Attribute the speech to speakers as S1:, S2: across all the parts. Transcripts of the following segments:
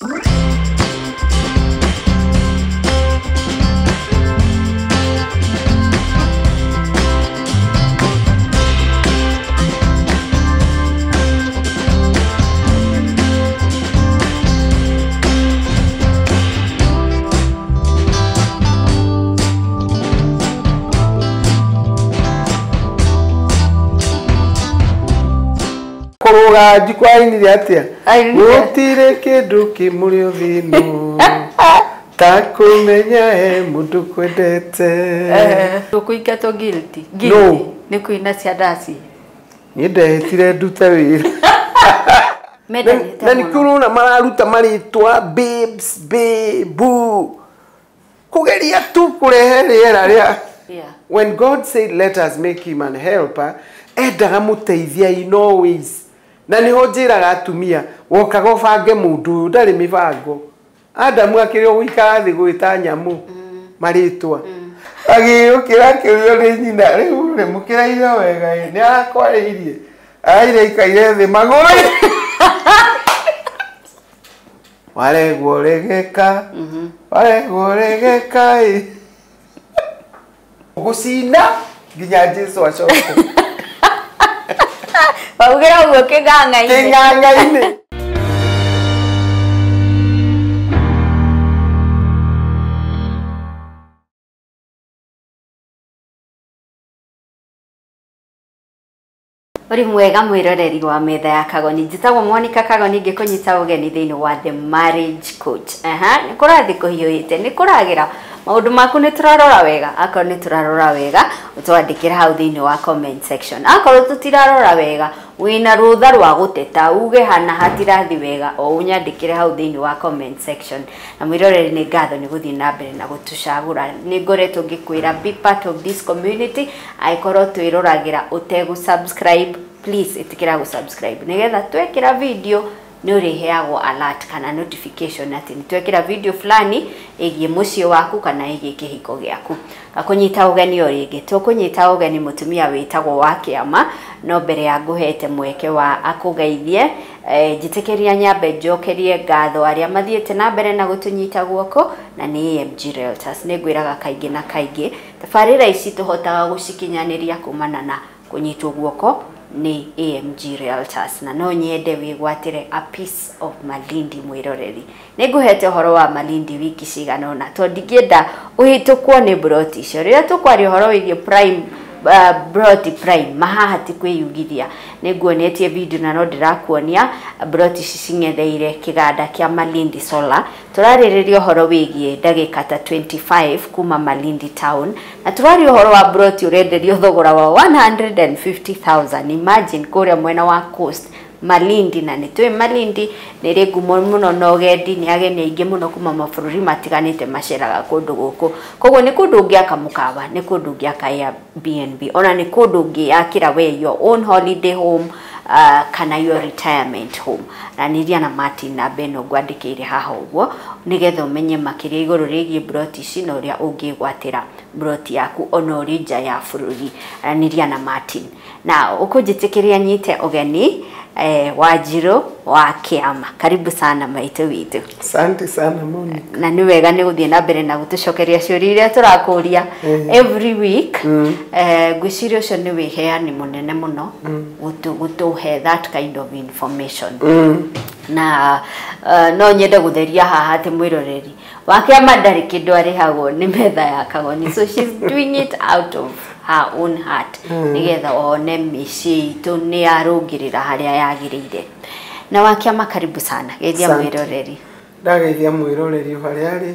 S1: Kuruga njikwa-inĩ atia gũtirĩ kĩndũ kĩmũrĩ ũthĩnu ta kũmenya he mũndũ kwendete.
S2: Tũkũingatwo guilty.
S1: No.
S2: Nĩ kũina cia ndaci.
S1: Niĩ ndehĩtire ndute wĩra.
S2: Mendanĩte
S1: Na
S2: mũno.
S1: nĩkĩo ũrona mararuta marĩtwa babes, babe, boo. Kũgeria tu kũrehe rĩera rĩa.
S2: Yeah.
S1: When God said let us make him an helper, endaga mũteithia in all ways. Na nĩho njĩraga atumia wokaga ũbange mũndũ ũyũ ndarĩ mĩbango. Adamu akĩrĩ o gũikara thĩ gwĩta nyamũ marĩtwa. Agĩũkĩra akĩũrio nĩ nyina, rĩu rĩ mũkĩraire wega ĩ, nĩ arakwarĩirie. Araire aikaire thĩ magũrũ. Waregwo regeka, waregwo regeka ĩ. Gũcina nginya Jesu acoke.
S2: Waugĩra ũguo kĩng'ang'a-inĩ.
S1: Kĩng'ang'a-inĩ.
S2: Uri mwega mwiroreri wa metha ya Kagoni. Njĩtagwo Monica Kagoni ngĩkũnyita ũgeni thĩinĩ wa The Marriage Coach. Nĩ kũrathiĩ kũhiũhĩte, nĩ kũragĩra maũndũ maku nĩ tũrarora wega. Akorwo nĩ tũrarora wega, ũtwandĩkĩre hau thĩinĩ wa comment section. Akorwo tũtirarora wega, wĩna rũtha rwa gũteta uge hana hatirathi wega, o ũnyandĩkĩre hau thĩinĩ wa comment section. Na mwĩroreri nĩ ngatho nĩ gũthiĩ na mbere na gũtũcagũra. Nĩ ngoretwo ngĩkwĩra be part of this community. Angĩkorwo twĩroragĩra ũtegũ subscribe, please ĩtĩkĩra gũ subscribe nĩgetha twekĩra video nĩ ũrĩheagwo alert kana notification atĩ nĩ twekĩra video fulani ĩgiĩ mũciĩ waku kana ĩgiĩ kĩhiko gĩaku. Ngakũnyita ũgeni o rĩngĩ, tũkũnyita ũgeni mũtumia wĩtagwo wa Kĩama, no mbere ya ngũhete mweke wa akũgeithie, njĩtĩkĩria nyambe njokerie ngatho arĩa mathiĩte na mbere na gũtũnyita guoko, na nĩ AMG Realtors. Nĩ ngwĩraga kaingĩ na kaingĩ tabarĩra ici tũhotaga gũcikinyanĩria kumana na kũnyitwo guoko nĩ AMG Realtors, na no nyende wĩgwatĩre a piece of Malindi mwĩroreri. Nĩ ngũhete ũhoro wa Malindi wiki cigana ũna tondũ ndingĩenda ũhĩtũkwo nĩ broti icio. Rĩrĩa tũkwaria ũhoro wĩgiĩ prime, broti prime mahaha ti kwĩyugithia. Nĩ nguonetie video na no ndĩrakuonia broti ici cing'etheire kĩganda kĩa Malindi Solar. Tũrarĩrĩria ũhoro wĩgiĩ ndagĩka ta 25 kuma Malindi town, na tũraria ũhoro wa broti ũrenderio thogora wa 150,000. Imagine kũrĩa mwena wa coast Malindi, na nĩ tũĩ Malindi nĩ ĩrĩ ngumo mũno na ũgendi, nĩ ageni aingĩ mũno kuma mabũrũri matiganĩte maceraga kũndũ gũkũ. Koguo nĩ kũndũ ũngĩaka mũkawa, nĩ kũndũ ũngĩaka Airbnb, ona nĩ kũndũ ũngĩakĩra we your own holiday home, kana your retirement home. Na nĩria na Martin na Beno ngwandĩkĩire haha ũguo nĩgetha ũmenye makĩria igũrũ rĩgiĩ broti ici na ũrĩa ũngĩgwatĩra broti yaku ona ũrĩ nja ya bũrũri. Aranĩria na Martin. Na ũkũnjĩtĩkĩria nyite ũgeni Wanjirũ wa Kĩama. Karibu sana maitũ witũ.
S1: Asante sana Monica.
S2: Na nĩ wega nĩ gũthiĩ na mbere na gũtũcokeria ciũria iria tũrakũria every week. Ngwĩciria ũcio nĩ wĩheani mũnene mũno gũtũhe that kind of information. Na no nyende gũtheria haha atĩ mwĩroreri wa Kĩama ndarĩ kĩndũ arĩhagwo nĩ metha ya Kagoni, so she's doing it out of her own heart nĩgetha one mĩciĩ itũ nĩ yarũngĩrĩra harĩa yagĩrĩire. Na wa Kĩama karibu sana, geithia mwĩroreri.
S1: Ndageithia mwĩroreri harĩa arĩ.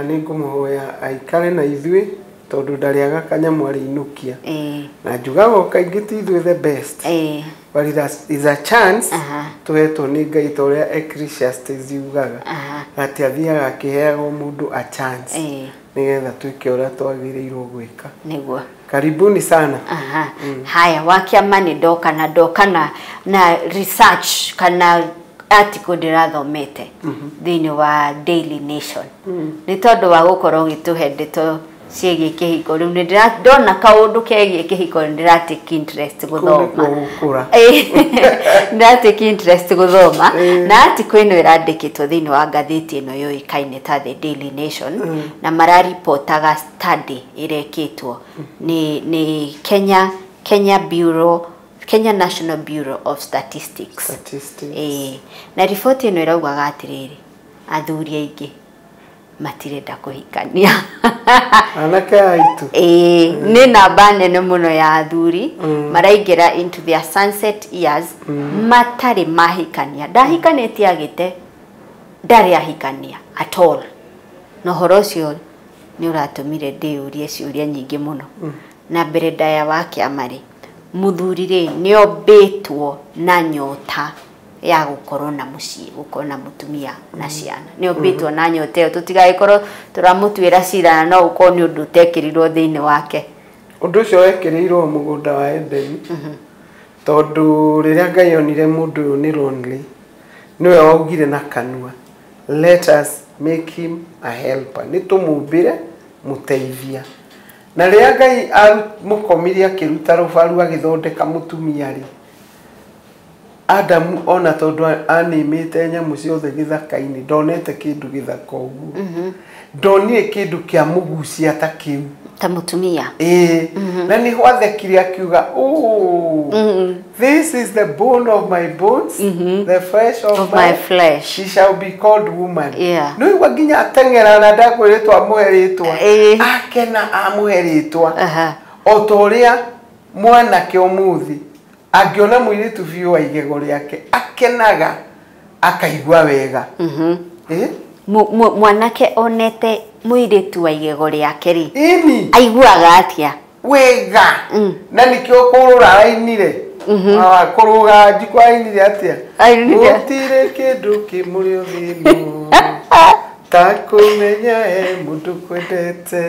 S1: Nĩ ngũmũhoya aikare na ithuĩ tondũ ndarĩaga kanyamũ arĩinũkia. Na njugaga o kaingĩ ti ithuĩ the best. But it is a chance tũhetwo nĩ Ngai ta ũrĩa Ecclesiastes yugaga. Atĩ athiaga akĩheaga mũndũ a chance nĩgetha twĩke ũrĩa twagĩrĩirwo gwĩka.
S2: Nĩguo.
S1: Karibuni sana.
S2: Haya, wa Kĩama nĩ ndoka na ndoka na research kana article ndĩrathomete thĩinĩ wa Daily Nation. Nĩ tondũ wa gũkorwo ũgĩtũhe ndeto Ciĩgiĩ kĩhiko rĩu nĩ ndona kaũndũ kegiĩ kĩhiko nĩ ndĩratake interest gũthoma. Ndĩratake interest gũthoma na article ĩno ĩrandĩkĩtwo thĩinĩ wa ngathĩti ĩno yũĩkaine ta The Daily Nation na mararipotaga study ĩrekĩtwo nĩ Kenya Bureau, Kenya National Bureau of Statistics. Na riboti ĩno ĩraugaga atĩrĩrĩ, athuri aingĩ matirenda kũhikania.
S1: Anake aitũ.
S2: Nĩ namba nene mũno ya athuri maraingĩra into their sunset years matarĩ mahikania. Ndahikanĩtie agĩte ndarĩ ahikania at all. Na ũhoro ũcio nĩ ũratũmire ndĩyũrie ciũria nyingĩ mũno. Na mbere ndaya wa kĩama rĩ, mũthuri rĩ nĩ ombĩtwo na nyota ya gũkorwo na mũciĩ, gũkorwo na mũtumia na ciana. Nĩ ombĩtwo na nyota ĩyo, tũtigagĩkorwo tũramũtuĩra cira na no ũkorwo nĩ ũndũ ũtekĩrirwo thĩinĩ wake.
S1: Ũndũ ũcio wekĩrĩirwo mũgũnda wa Edeni tondũ rĩrĩa Ngai onire mũndũ ũyũ nĩ lonely, nĩwe waugire na kanua, let us make him a helper, nĩ tũmũmbĩre mũteithia. Na rĩrĩa Ngai amũkomirie akĩruta rũbaru agĩthondeka mũtumia rĩ, Adamu ona tondũ anĩmĩte nyamũ ciothe gĩthaka-inĩ ndonete kĩndũ gĩthaka ũguo, ndonire kĩndũ kĩa mũgucia ta kĩu,
S2: ta mũtumia.
S1: Na nĩ gwathekire akiuga, oh, this is the bone of my bones, the flesh of my
S2: flesh,
S1: she shall be called woman.
S2: Yeah.
S1: Nĩ ũigua nginya ateng'era na ndakwĩrĩtwo amũhe rĩtwa, akena amũhe rĩtwa. O ta ũrĩa mwanake ũmũthĩ angĩona mũirĩtu biũ wa igego rĩake akenaga akaigua wega.
S2: Mwanake onete mũirĩtu wa igego rĩake rĩ,
S1: ĩni
S2: aiguaga atĩa?
S1: Wega. Na nĩkĩo kũrũra arainire, kũrũga njikũ ainire atĩa? Gũtirĩ kĩndũ kĩmũrĩ thĩno ta kũmenya he mũndũ kwendete,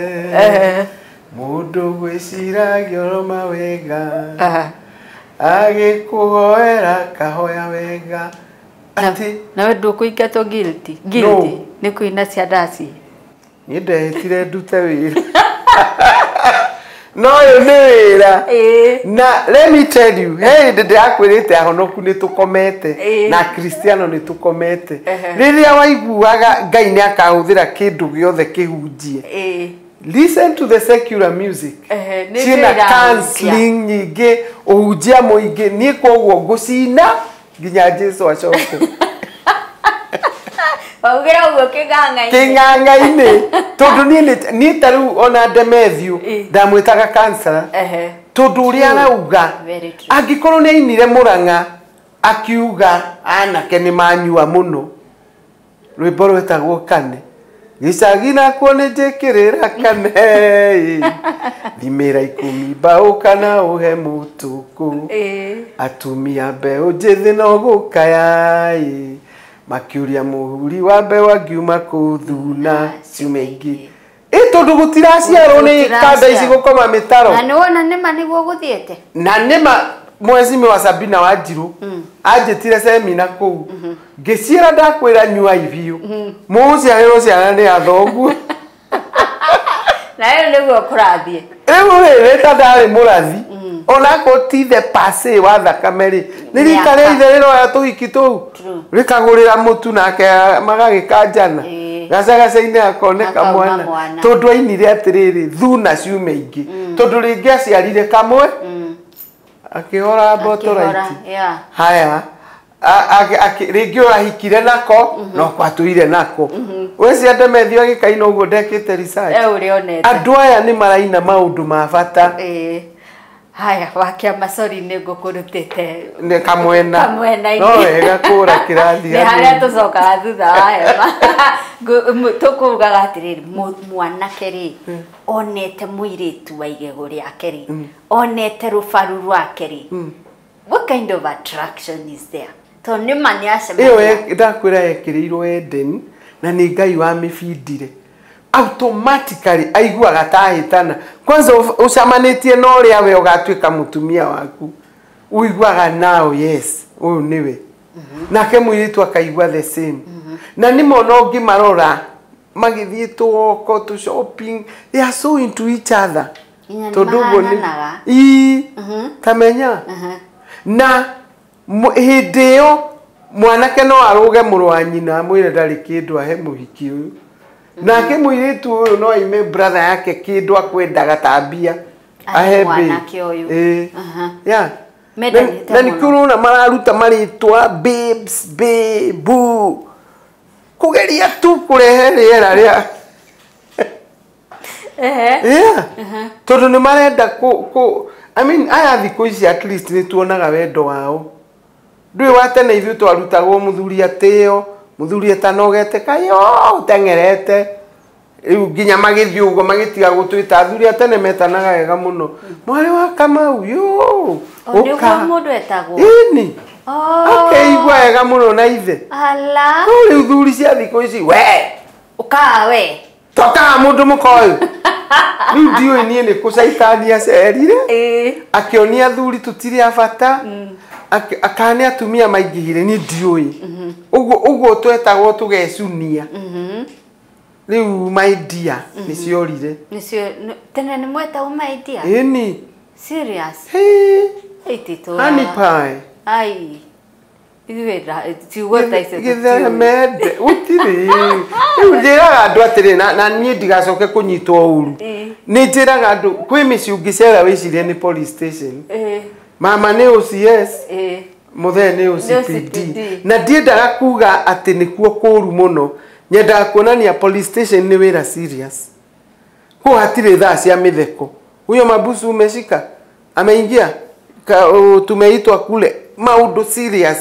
S1: mũndũ gwĩciragia oroma wega, agĩkũhoera kahoya wega. Atĩ
S2: nawe ndũkũingatwo guilty? Guilty nĩ kũina cia ndaci.
S1: Niĩ ndehĩtire ndute wĩra. No ũyũ nĩ wĩra. Na let me tell you, he hĩndĩ ndĩrakwĩrĩte ahonoku nĩ tũkomete na Kristiano nĩ tũkomete. Rĩrĩa waiguaga Ngai nĩ akahũthĩra kĩndũ gĩothe kĩhunjie, listen to the secular music. Ciĩna counseling nyingĩ, ũhunjia mũingĩ. Niĩ koguo ngũcina nginya Jesu acoke.
S2: Waugĩra ũguo kĩng'ang'a-inĩ.
S1: Kĩng'ang'a-inĩ. Tondũ niĩ ta rĩu ona Demethiũ ndamwĩtaga counselor. Tondũ ũrĩa arauga, angĩkorwo nĩ ainire Mũrang'a akiuga anake nĩ manyua mũno, rwĩmbo rwetagwo Kane, gĩcagi nakuo nĩ njĩkĩrĩra kane, thimĩra ikũmi mbaũ kana ũhe mũtukũ, atumia mbeũ njĩthĩ no gũkaya, makiuria mũhuri wa mbeũ angiuma kũu thuna ciume ingĩ. Tondũ gũtiraciarwo nĩ kanda ici gũkoma mĩtaro.
S2: Na nĩwona nĩma nĩguo gũthiĩte.
S1: Na nĩma mwecimi wa Sabina Wanjiru anjĩtire semina kũu, ngĩciĩra ndakwĩra nyuai biũ, mũgũciarĩrwo ciana nĩ athoguo.
S2: Na rĩu nĩguo kũrathiĩ.
S1: Rĩu rĩ, rĩ ta ndarĩ mũrathi, onakorwo ti the passe wa thakame rĩ, nĩ rika rĩa ithe rĩroya tũhiki tũu, rĩkagũrĩra mũtu nake magagĩkanjana, gacagaca-inĩ akoneka mwana. Tondũ ainire atĩrĩrĩ, thuna ciume ingĩ, tondũ rĩngĩ aciarire kamwe akĩhora mbotoraiti. Haya, rĩngĩ ũrahikire nako no kwatũire nako. We Demethiũ agĩkaina ũguo ndekĩte research. Andũ aya nĩ maraina maũndũ ma bata.
S2: Haya, wakĩama sorry nĩ ngũkũrutĩte
S1: nĩ kamwena. No wega kũra kĩrathi.
S2: Nĩ harĩa tũcokaga thutha wa hema. Tũkugaga atĩrĩrĩ, mwanake rĩ onete mũirĩtu wa igego rĩake rĩ, onete rũbaru rwake rĩ, what kind of attraction is there? Tondũ nĩma nĩ acemania.
S1: Ĩyo ndakwĩra yekĩrĩirwo Eden na nĩ Ngai wamĩbindire. Automatically aiguaga ta ahĩtana. Kwanza ũcamanĩtie na ũrĩa we ũgatuĩka mũtumia waku, ũiguaga now yes, ũyũ nĩwe. Nake mũirĩtu akaigua the same. Na nĩma ona ũngĩmarora Magĩthiĩ tũwoko tũ shopping, they are so into each other.
S2: Tondũ ũguo nĩ
S1: tamenya na hĩndĩ ĩyo mwanake no arũge mũrũ wa nyina amwĩre ndarĩ kĩndũ ahe mũhiki ũyũ. Nake mũirĩtu ũyũ no aime brother yake kĩndũ akwendaga ta mbia ahe
S2: mwanake ũyũ.
S1: Yeah. Na nĩkĩo ũrona mararuta marĩtwa babes, babe, boo, kugeria tu kurehe rĩera rĩa. Yeah. Tondũ nĩ marenda ku I mean aya thikũ ici at least nĩ tuonaga wendo wao. Ndũĩ wa tene ithuĩ twarutagwo mũthuri atĩo, mũthuri atanogete kayo ũteng'erete. Rĩu nginya magĩthiĩ ũguo magĩtiga gũtwĩta athuri a tene metanaga wega mũno. Mwarĩ wa Kamau yo.
S2: Ũka. Mũndũ etagwo.
S1: Ĩni. Akeigua wega mũno na ithe.
S2: Ala.
S1: No rĩu thuri cia thikũ ici we.
S2: Ũka we.
S1: Toka mũndũ mũkoyũ. Rĩu ndiũĩ niĩ nĩ kũ caitani acerire. Akĩonia athuri tũtirĩ a bata. Akana nĩ atumia maingĩhire niĩ ndiũĩ. Ũguo ũguo twetagwo tũgecunia. Rĩu my dear nĩ ciorire.
S2: Nĩcio tene nĩ mwetagwo my dear.
S1: Ĩni.
S2: Serious.
S1: Hey.
S2: Ĩtitũraga.
S1: Honey pie.
S2: Ai. Ithuĩ ciugo ta icio
S1: gĩtheremende gũtirĩ. Rĩu njĩraga andũ atĩrĩ na niĩ ndigacoke kũnyitwo ũru. Nĩ njĩraga andũ kwĩ mĩciĩ ũngĩcera wĩcirie nĩ police station. Mama nĩ OCS. Mũthee nĩ OCPD. Na ndiendaga kuga atĩ nĩkuo kũru mũno. Nyendaga kuonania police station nĩ wĩra serious. Kũu hatirĩ thaa cia mĩtheko. Huyo mabusu umeshika ameingia tumeitwa kule maũndũ serious.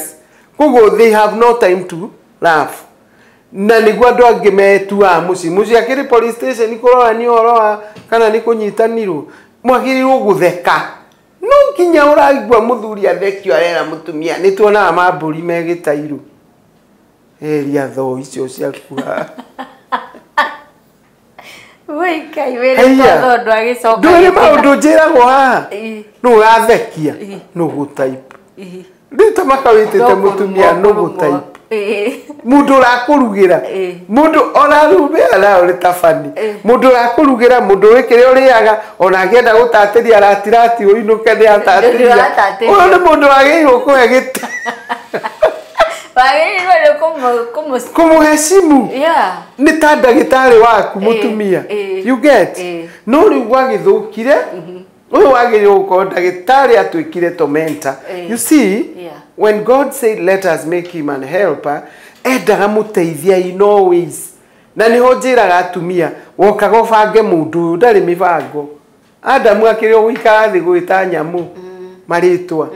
S1: Koguo they have no time to laugh. Na nĩguo andũ angĩ metuaga mũciĩ. Mũciĩ akĩrĩ police station kũrora nĩ ũhoro wa kana nĩ kũnyitanirwo. Mwagĩrĩirwo gũtheka. No nginya ũraigua mũthuri athekio arera mũtumia. Nĩ tuonaga mambũri me gĩtairũ. Eria thoo icio ciaku haha.
S2: Woi Ngai wĩrĩtwo thondũ agĩcoka.
S1: Ndũrĩ maũndũ njĩragwo haha. Nũ ũrathekia nũ gũtype. Rĩu ta makawĩtĩte mũtumia nũ gũtype. Mũndũ ũrakũrugĩra. Mũndũ ona rĩu nayo nĩ ta bani. Mũndũ ũrakũrugĩra, mũndũ ũĩ kĩrĩa ũrĩaga, ona angĩenda gũtatĩria aratirati ũinũke nĩ atatĩria. Ũyũ nĩ mũndũ wagĩrĩirwo kũhe gĩtĩ.
S2: Wagĩrĩirwo nĩ
S1: kũmũheshimu. Nĩ ta ndagĩtarĩ waku mũtumia. You get? No rĩu gwagĩthũkire, ũyũ wagĩrĩirwo gũkorwo ndagĩtarĩ atuĩkire tormentor. You see, when God said let us make him an helper, endaga mũteithia in all ways. Na nĩho njĩraga atumia, wokaga ũbange mũndũ ũyũ ndarĩ mĩbango. Adamu akĩrĩ o gũikara thĩ gwĩta nyamũ marĩtwa.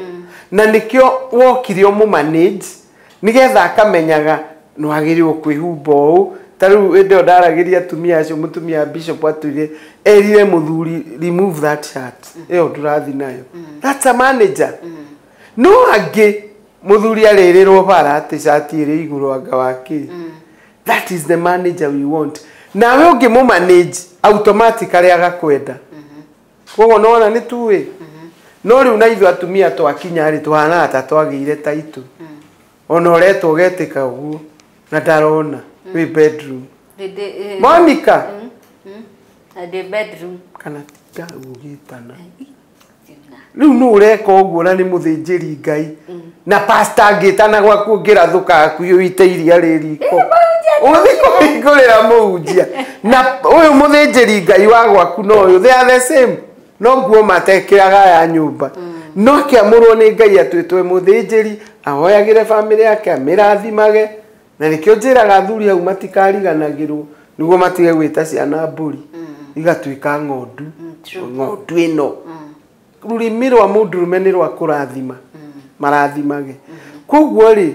S1: Na nĩkĩo wokire ũmũ-manage nĩgetha akamenyaga nĩ wagĩrĩirwo kwĩhumba ũũ. Ta rĩu hĩndĩ ĩyo ndaragĩria atumia acio, mũtumia wa bishop atwĩrire erire mũthuri remove that shirt ĩyo ndũrathiĩ nayo. That's a manager. No angĩ mũthuri arĩrĩrwo bara atĩ cati ĩrĩ igũrũ anga wa kĩ. That is the manager we want. Nawe ũngĩmũ-manage automatically agakwenda. Koguo nĩwona nĩ tuĩ. No rĩu na ithuĩ atumia twakinya rĩ tũhanaga ta twagĩire ta itu. Ona ũretwo ũgetĩka ũguo na ndarona wĩ bedroom. Monica.
S2: Ndĩ bedroom.
S1: Kana tinda ũgĩtana. Rĩu nũ ũreka ũguo na nĩ mũthĩnjĩri Ngai. Na pastor angĩtana gwaku ũngĩrathũka hakuhĩ ũite iria rĩ riko. Ũgũthiĩ kũhingũrĩra mũhunjia. Na ũyũ mũthĩnjĩri Ngai wa gwaku no ũyũ, they are the same. No nguo matekĩraga ya nyũmba. No akĩamũrwo nĩ Ngai atuĩtwe mũthĩnjĩri, ahoyagĩre bamĩrĩ yake, amĩrathimage. Na nĩkĩo njĩraga athuri hau matikariganagĩrwo nĩguo matige gwĩta ciana mbũri igatuĩka ng'ondu. Ng'ondu ĩno. Rũrĩmĩ rwa mũndũrũme nĩ rwa kũrathima. Marathimage. Koguo rĩ,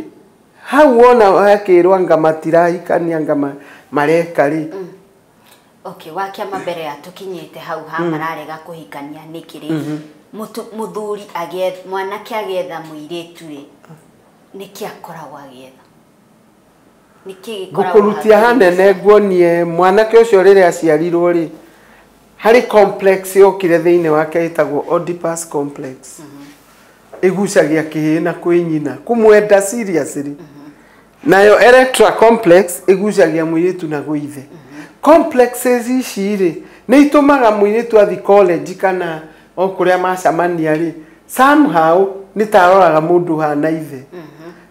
S1: hau wona hakĩrwo anga matirahikania anga mareka rĩ.
S2: Okay, wa kĩama mbere ya tũkinyĩte hau ha mararega kũhikania nĩkĩ rĩ? Mũthuri mwanake agĩetha mũirĩtu rĩ, nĩkĩ akoragwo agĩetha? Nĩkĩ gĩkoragwo
S1: Ngũkũrutia hanene nguonie mwanake ũcio rĩrĩa aciarirwo rĩ, harĩ complex yokire thĩinĩ wake ĩtagwo Oedipus complex. Ĩgucagia kĩhĩ na kwĩ nyina, kũmwenda seriously. Nayo Electra complex ĩgucagia mũirĩtu na gwĩ ithe. Complexes ici rĩ nĩ itũmaga mũirĩtu athi college kana o kũrĩa macamania rĩ, somehow nĩ ta aroraga mũndũ hana ithe.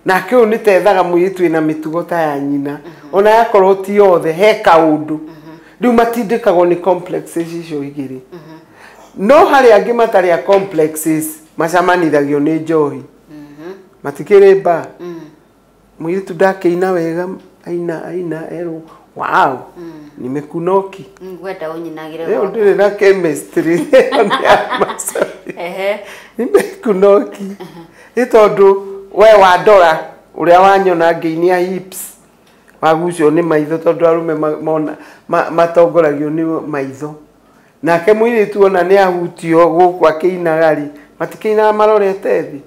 S1: Nake ũyũ nĩ tethaga mũirĩtu wĩna mĩtugo ta ya nyina, ona yakorwo ti othe he kaũndũ. Rĩu matindĩkagwo nĩ complexes icio igĩrĩ. No harĩ angĩ matarĩ a complexes macamanithagio nĩ njohi. Matikĩrĩ mba. Mũirĩtu ndakĩina wega, aina aina erwo wow, nimekunoki.
S2: Ngwenda ũnyinagĩre
S1: Ĩyo ndĩrĩ na chemistry. Ĩyo nĩ ya macoki. Nimekunoki. Nĩ tondũ we wandora ũrĩa wanyona ngĩinia hips wagucio nĩ maitho, tondũ arũme mona matongoragio nĩ maitho. Nake mũirĩtu ona nĩ ahutio gũkũ akĩinaga rĩ, matikĩinaga marorete thĩ.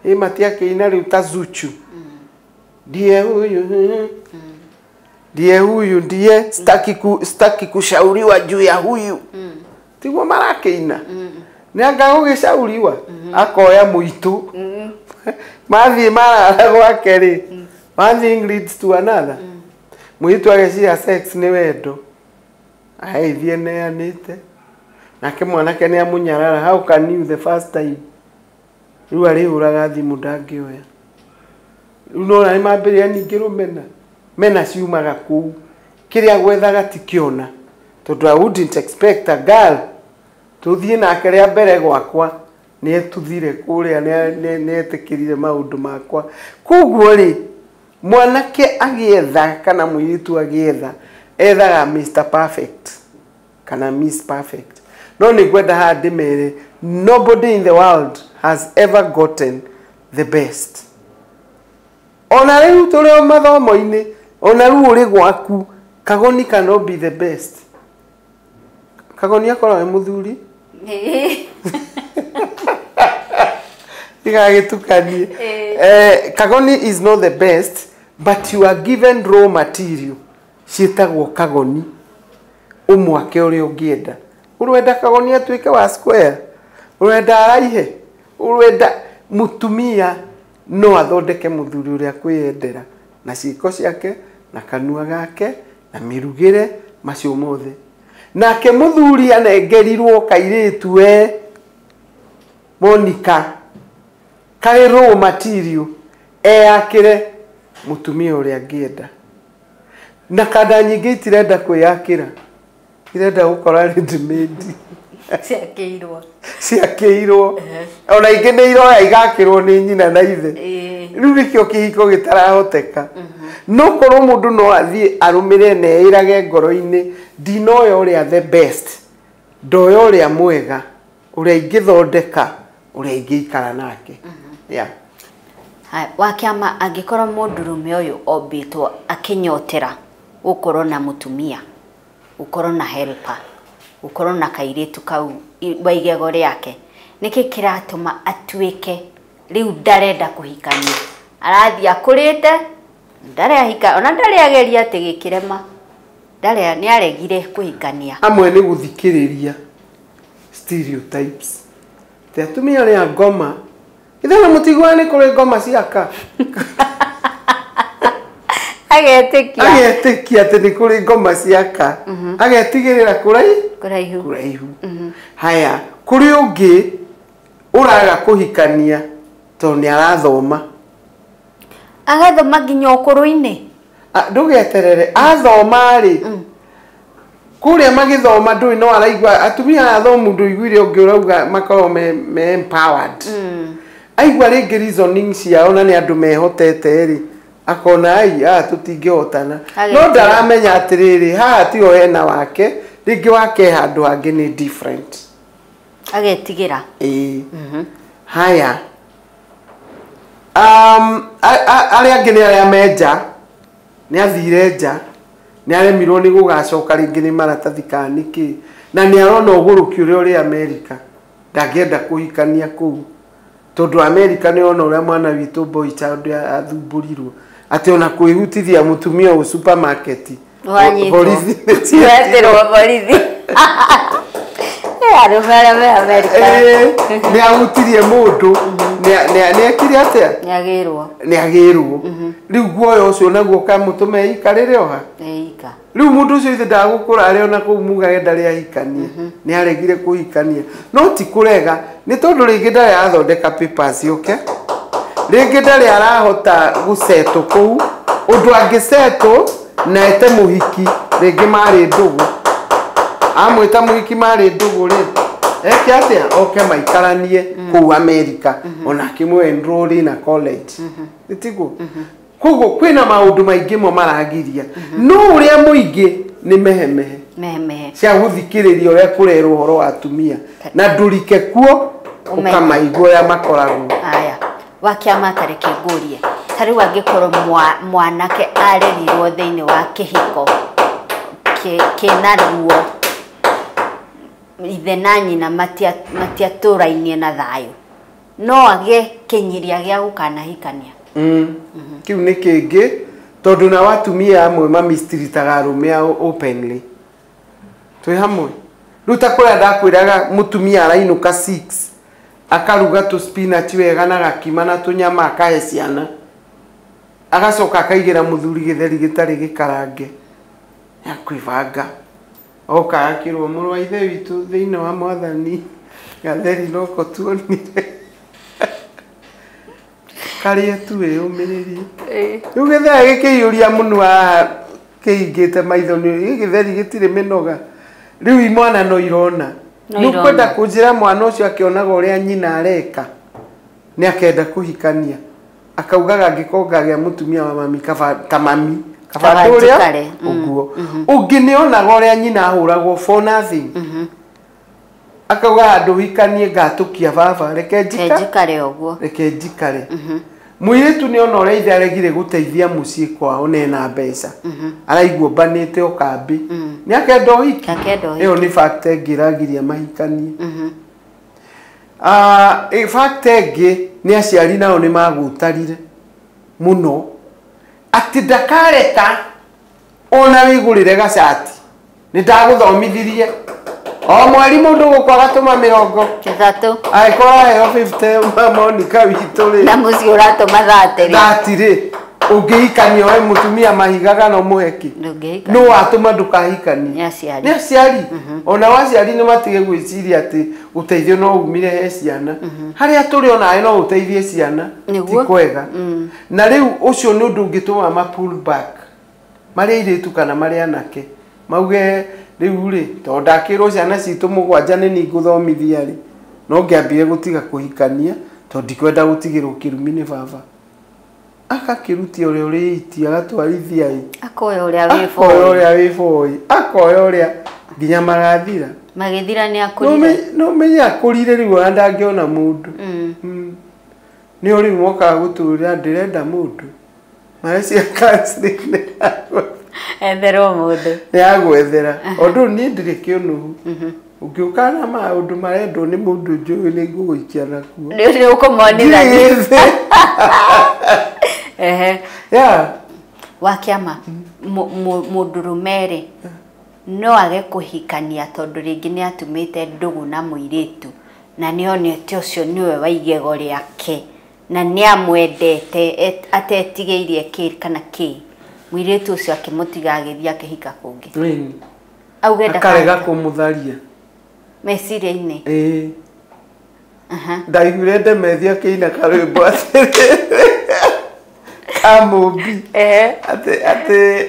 S1: Ĩ matiakĩina rĩu ta Zuchu. Ndiye huyu, ndiye huyu, ndiye sitaki kushauriwa juu ya huyu. Tiguo marakĩina. Nĩ anga gũgĩcauriwa akoya mũitũ. Mathiĩ marara gwake rĩ, one thing leads to another. Mũirĩtu ageciria sex nĩ wendo, aheithie neanĩte. Nake mwanake nĩ amũnyarara, how can you the first time? Rĩu arĩhũraga thimũ ndangĩoya. Rĩu nona nĩ mambĩrĩria ningĩ rũmena. Mena ciumaga kũu. Kĩrĩa gwethaga tikĩona. Tondũ I wouldn't expect a girl tũthiĩ nake rĩa mbere gwakwa nĩ etuthire kũrĩa, nĩ etĩkĩrire maũndũ makwa. Koguo rĩ, mwanake agĩetha kana mũirĩtu agĩetha, ethaga Mr Perfect kana Miss Perfect. No nĩ ngwenda haha ndĩmere, nobody in the world has ever gotten the best. Ona rĩu tũrĩ o mathomo-inĩ, ona rĩu ũrĩ gwaku, Kagoni cannot be the best. Kagoni akoragwo e mũthuri. Ndigagĩtukanie. Kagoni is not the best, but you are given raw material ciĩtagwo Kagoni. Ũmwake ũrĩa ũngĩenda. Ũrenda Kagoni atuĩke wa square, ũrenda araihe, ũrenda mũtumia no athondeke mũthuri ũrĩa kwĩyendera na ciĩko ciake na kanua gake na mĩrugĩre macio mothe. Nake mũthuri anengerirwo kairĩtu we Monica karĩ raw material eyakĩre mũtumia ũrĩa angĩenda. Na kanda nyingĩ itirenda kwĩyakĩra, irenda gũkora ready made.
S2: Ciakĩirwo.
S1: Ciakĩirwo. Ona ingĩ nĩ iroya igakĩrwo nĩ nyina na ithe. Rĩu nĩkĩo kĩhiko gĩtarahoteka. No korwo mũndũ no athiĩ arũmĩre na eĩrage ngoro-inĩ, ndinoya ũrĩa the best, ndoya ũrĩa mwega, ũrĩa ingĩthondeka, ũrĩa ingĩikara nake. Yeah.
S2: Haya, wakĩama angĩkorwo mũndũrũme ũyũ ombĩtwo akĩnyotera gũkorwo na mũtumia, gũkorwo na helper, gũkorwo na kairĩtu kau wa igego rĩake, nĩkĩ kĩratũma atuĩke rĩu ndarenda kũhikania? Arathiĩ akũrĩte, ndarehika, ona ndarĩageria atĩ gĩkĩrema, ndarĩ nĩaregire kũhikania.
S1: Amwe nĩ gũthikĩrĩria stereotypes. Te atumia arĩa ngoma, ithe mũtiguaga nĩ kũrĩ ngoma ciaka.
S2: Agetĩkia.
S1: Agetĩkia atĩ nĩ kũrĩ ngoma ciaka. Agetigĩrĩra
S2: kũraihu.
S1: Kũraihu. Haya, kũrĩ ũngĩ ũraga kũhikania tondũ nĩ arathoma.
S2: Agathoma nginya ũkũrũ-inĩ.
S1: Ndũgeterere, athoma rĩ, kũrĩa magĩthoma ndũĩ no araigua atumia aya athomu ndũiguire ũngĩ ũrauga makoragwo me empowered. Aigua rĩngĩ reasoning ciao na nĩ andũ mehotete rĩ, akona ai aya tũtingĩhotana. No ndaramenya atĩrĩrĩ, haha tiho hena wake, rĩngĩ wake handũ hangĩ nĩ different.
S2: Agetigĩra.
S1: Ĩĩ. Haya. Arĩa angĩ nĩ arĩa me nja, nĩ athire nja, nĩ aremirwo nĩ gũgacoka rĩngĩ nĩ maratathi kana nĩkĩ, na nĩ arona ũgũrũki ũrĩa ũrĩ Amerika, ndangĩenda kũhikania kũu. Tondũ Amerika nĩ ona ũrĩa mwana witũ boy child athumbũrirwo, atĩ ona kwĩhutithia mũtumia ũyũ supermarket, borithi nĩ
S2: cietĩrwo borithi. Arũme arĩa me Amerika.
S1: Nĩ ahutirie mũndũ, nĩ ekire atĩa?
S2: Nĩ agĩrwo.
S1: Nĩ agĩrwo. Rĩu guoya ũcio naguo ũkamũtũma eikarĩre oha?
S2: Kũhika.
S1: Rĩu mũndũ ũcio ithe ndagũkũra arĩ ona kũu mugage ndarĩ ahikania, nĩ aregire kũhikania. No ti kũrega, nĩ tondũ rĩngĩ ndarĩ arathondeka papers okay? Rĩngĩ ndarĩ arahota gũsettle kũu, ũndũ angĩsettle na ete mũhiki, rĩngĩ marĩ ndũgũ. Amwĩta mũhiki marĩ ndũgũ rĩ, eke atĩa? Oke maikaranie kũu America, ona akĩmũ enroll na college. Nĩtiguo? Koguo kwĩna maũndũ maingĩ mo maragiria. No ũrĩa mũingĩ nĩ mehemehe.
S2: Mehemehe.
S1: Cia gũthikĩrĩria ũrĩa kũrerwo ũhoro wa atumia. Na ndũrike kuo, ũkamaigua ũrĩa makoragwo.
S2: Aya, wakĩama tareke ngũrie. Ta rĩu angĩkorwo mwanake arerirwo thĩinĩ wa kĩhiko kĩna ruo, ithe na nyina matiatũrainie na thayũ, no agĩe kĩnyiria gĩa gũkanahikania.
S1: Kĩu nĩ kĩngĩ, tondũ nao atumia amwe mamistritaga arũme ao openly. Twĩ hamwe. Rĩu ta kũrĩa ndakwĩraga mũtumia arainũka 6, akaruga tũ spinach wega na gakima na tũnyama akahe ciana, agacoka akaigĩra mũthuri gĩtheri gĩtarĩ gĩkarange ya kwĩbanga. Oka akĩrwo mũrũ wa ithe witũ thĩinĩ wa mwathani, gatheri noko tuonire. Karĩe tu wĩyũmĩrĩrie. Rĩu gĩtheri gĩkĩiyũria mũno haha kĩhingĩte maitho, nĩ gĩtheri gĩtirĩ mĩnoga. Rĩu imwana no irona.
S2: No
S1: Nĩ ũkwenda
S2: irona.
S1: kũnjĩra mwana ũcio akĩonaga ũrĩa nyina areka, nĩ akenda kũhikania. Akaugaga angĩkorwo ngagĩa mũtumia wa mami kaba ta mami, kaba
S2: Kaba
S1: ndũrĩa
S2: njikare.
S1: ũguo. Ũngĩ nĩ onaga ũrĩa nyina ahũragwo for nothing. Akauga handũ hikanie ngatũkia baba, reke
S2: Reke njikare ũguo.
S1: Reke njikare. Mũirĩtu nĩ ona ũrĩa ithe aregire gũteithia mũciĩ kwao na ena mbeca. Araigua mbanĩte o kambĩ. Nĩ akenda ũhiki.
S2: Akenda ũhiki.
S1: Ĩyo nĩ fact ĩngĩ ĩragiria mahikanie. Fact ĩngĩ nĩ aciari nao nĩ magũtarire mũno atĩ ndakareka ona wĩgũrĩre gacati. Nĩ ndagũthomithirie. O mweri mũndũ gũkũ agatũma mĩrongo
S2: 3.
S1: Angĩkorwo aheo 50 Monica witũ rĩ.
S2: Na mũciĩ ũratũma 30 rĩ.
S1: 30 rĩ. Ũngĩhikania we mũtumia mahiga kana ũmũhe kĩ?
S2: Ndũngĩhikania.
S1: Nũ watũma ndũkahikanie?
S2: Nĩ aciari.
S1: Nĩ aciari. Ona aciari nĩ matige gwĩciria atĩ ũteithio no umire he ciana. Harĩa tũrĩ onawe no ũteithie ciana. Ti
S2: Nĩguo.
S1: kwega. Na rĩu ũcio nĩ ũndũ ũngĩtũma ma pull back. Marĩ airĩtu kana marĩ anake. Mauge rĩu rĩ, tondũ ndakĩrwo ciana citũ 7 nĩ niĩ ngũthomithia rĩ, no ngĩambire gũtiga kũhikania tondũ ndikwenda gũtigĩrwo kĩrumi nĩ baba. Agakĩrutia ũrĩa ũrĩitia, agatwarithia ĩ.
S2: Akoya ũrĩa wĩ
S1: Akoya
S2: boy.
S1: ũrĩa wĩ boy. Akoya ũrĩa nginya magathira.
S2: Magĩthira nĩ akũrire.
S1: No menye akũrire rĩu ona ndangĩona mũndũ. Nĩ o rĩu mokaga gũtũra ndĩrenda mũndũ. Marecia counseling nĩ
S2: Etherwo mũndũ.
S1: Nĩ agwethera. Ũndũ niĩ ndirĩ kĩũnũhu. Ũngĩũka na maũndũ marendwo nĩ mũndũ njũĩ nĩ ngũgũikia nakuo.
S2: Nĩ ũkũmonithania.
S1: Ndirĩ gĩthĩ. Yeah.
S2: Wakĩama, mũndũrũme rĩ, no age kũhikania tondũ rĩngĩ nĩ atumĩte ndũgũ na mũirĩtu na nĩ onete ũcio nĩwe wa igego rĩake na nĩ amwendete atetigĩirie kĩ kana kĩ. Mũirĩtu ũcio akĩmũtiga agĩthiĩ akĩhika kũngĩ. Auge
S1: Akarega
S2: ndakahika.
S1: kũmũtharia.
S2: Meciria-inĩ.
S1: Ndaiguire Ndemethi akĩina karwĩmbo atĩrĩrĩ. Ka Mũmbi. Atĩ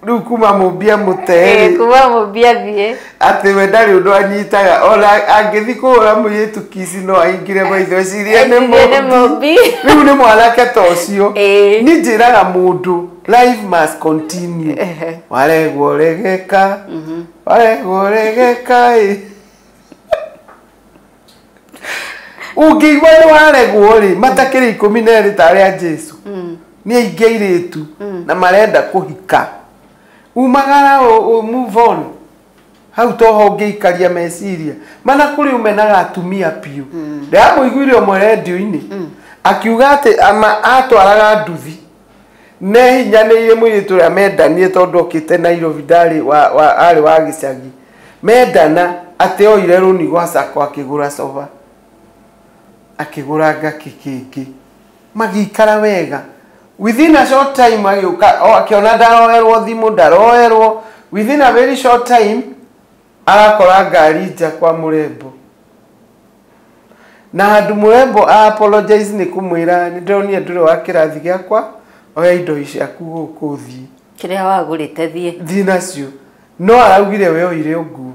S1: rĩu kuma Mũmbi amũte rĩ.
S2: Kuma Mũmbi athiĩ.
S1: Atĩ we ndarĩ ũndũ anyitaga. Ona angĩthiĩ kũhũra mũirĩtu kici no ahingire maitho ecirie nĩ
S2: Ecirie nĩ
S1: Mũmbi.
S2: Mũmbi.
S1: Rĩu nĩ mwanake ta ũcio. Niĩ njĩraga mũndũ life must continue. Waregwo regeka. Waregwo regeka ĩ. Ũngĩigua nĩ waregwo rĩ, matakĩrĩ 12 ta arĩa Jesũ. Nĩ aingĩ airĩtu na marenda kũhika. Umagara move on. Hau toho ũngĩikaria meciria. Mana kũrĩ ũmenaga atumia biũ. Ndĩramũiguire ũmwe rendio-inĩ. Akiuga atĩ atwaraga nduthi. Nehinyanĩire mũirĩtu ũrĩa mendanire tondũ okĩte Nairobi ndarĩ arĩ wa gĩcagi. Mendana atĩ oire rũni gwa Sacco akĩgũra soba. Akĩgũra ngakĩ kĩngĩ. Magĩikara wega. Within a short time agĩũka akĩona ndaroerwo thimũ, ndaroerwo. Within a very short time arakora ngari nja kwa mũrembo. Na handũ mũrembo a apologize nĩ kũmwĩra nĩ ndĩronire ndũrĩ wa kĩrathi gĩakwa, oya indo ciaku gũkũ thiĩ.
S2: Kĩrĩa wagũrĩte thiĩ.
S1: Thiĩ nacio. No araugire we oire nguo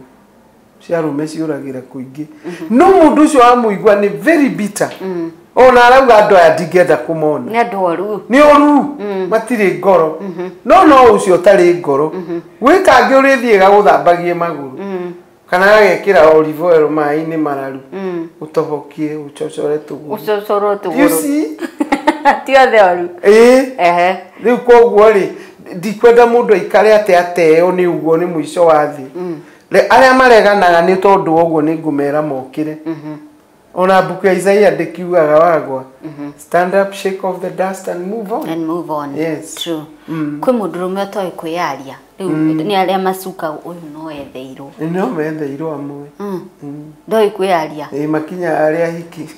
S1: cia arũme ciũragĩra kũingĩ. No mũndũ ũcio wamũigua nĩ very bitter. Ona arauga andũ aya ndingĩenda kũmona.
S2: Nĩ andũ oru.
S1: Nĩ oru. Matirĩ ngoro. No no ũcio ũtarĩ ngoro. Gwĩ kangĩ ũrĩthiĩ gagũthambagie magũrũ. Kana gagekĩra olive oil maĩ-inĩ mararu. Ũtobokie, ũcocore tũgũrũ.
S2: Ũcocorwo tũgũrũ.
S1: You see?
S2: Ti othe oru.
S1: Ĩĩ. Rĩu koguo rĩ, ndikwenda mũndũ aikare atĩ ateo nĩ ũguo nĩ mũico wa thĩ. Arĩa mareganaga nĩ tondũ ũguo nĩ ngũmera mokĩre. Ona mbuku ya Isaiah ndĩkiugaga wagwa. Stand up, shake off the dust and move on.
S2: And move on.
S1: Yes.
S2: True. Kwĩ mũndũrũme ũtoĩ kwĩyaria. Rĩu nĩ arĩa macuka ũyũ no etheirwo.
S1: No metheirwo amwe.
S2: Ndoĩ kwĩyaria.
S1: Ĩĩ makinya arĩa hiki.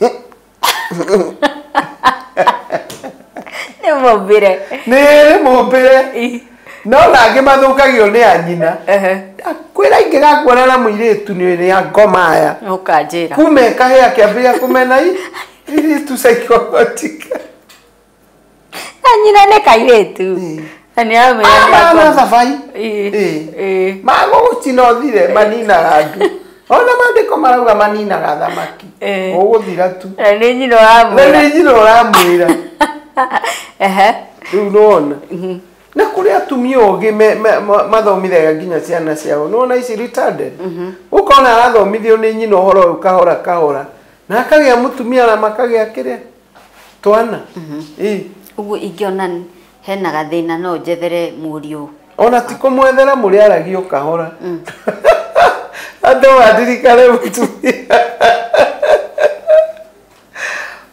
S2: Nĩ mũmbĩre.
S1: Nĩ mũmbĩre. No nangĩ mathũkagio nĩ anyina. Kwĩra ingĩgakuona na mũirĩtu nĩ ya ngoma aya.
S2: Ũkanjĩra.
S1: Kume kahĩa kĩambĩrĩria kũmena irĩtu psychotic.
S2: Anyina nĩ kairĩtu. Na nĩ aramenya
S1: nĩ thabai. Ĩĩ. Magũgũcina ũthire maninaga andũ. Ona maandĩko marauga maninaga thamaki. Ũgũthira tu.
S2: Na nĩ nyina ũramwĩra.
S1: Na nĩ nyina ũramwĩra. Rĩu nĩwona. Na kũrĩ atumia ogĩ mathomithagia nginya ciana ciao. Nĩwona ici retarded. Ũkona arathomithio nĩ nyina ũhoro ũyũ kahora kahora. Na akagĩa mũtumia na makagĩa kĩrĩa twana. Ĩĩ.
S2: Ũguo ingĩona hena gathĩna no njethere mũriũ.
S1: Ona ti kũmwethera mũrĩaragio kahora. Andũ mandirikane mũtumia.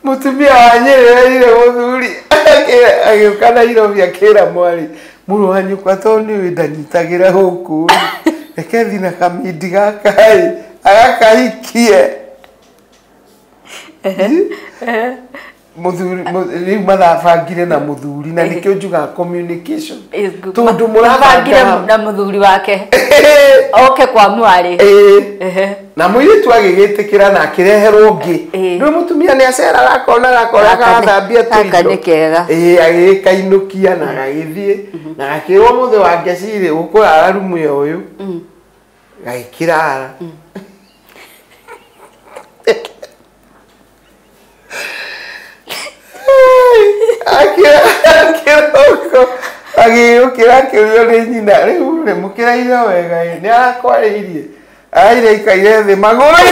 S1: Mũtumia wa Nyĩrĩ erire mũthuri agĩũka Nairobi akĩra mwarĩ mũrũ wa nyũkwa tondũ nĩũĩ ndanyitagĩra gũkũ reke thiĩ na kamindi gaka ĩ agakahikie. Mũthuri rĩu mathabangire na mũthuri na nĩkĩo njugaga communication tondũ
S2: mũrabangire na mũthuri wake oke kwa mwarĩ.
S1: Na mũirĩtu agĩgĩtĩkĩra na akĩreherwo ũngĩ. Rĩu mũtumia nĩ aceraga akona gakora gakathambia tũindo.
S2: Nĩ kega.
S1: Ĩĩ agĩkainũkia na gagĩthiĩ na gakĩrwo mũthĩ wa ngecirĩ ũkũrara rumu ya ũyũ. Gagĩkĩrara. Akĩroko agĩũkĩra akĩũrio nĩ nyina rĩu rĩ mũkĩraire wega ĩ nĩ arakwarĩirie araire aikaire thĩ magũrũ.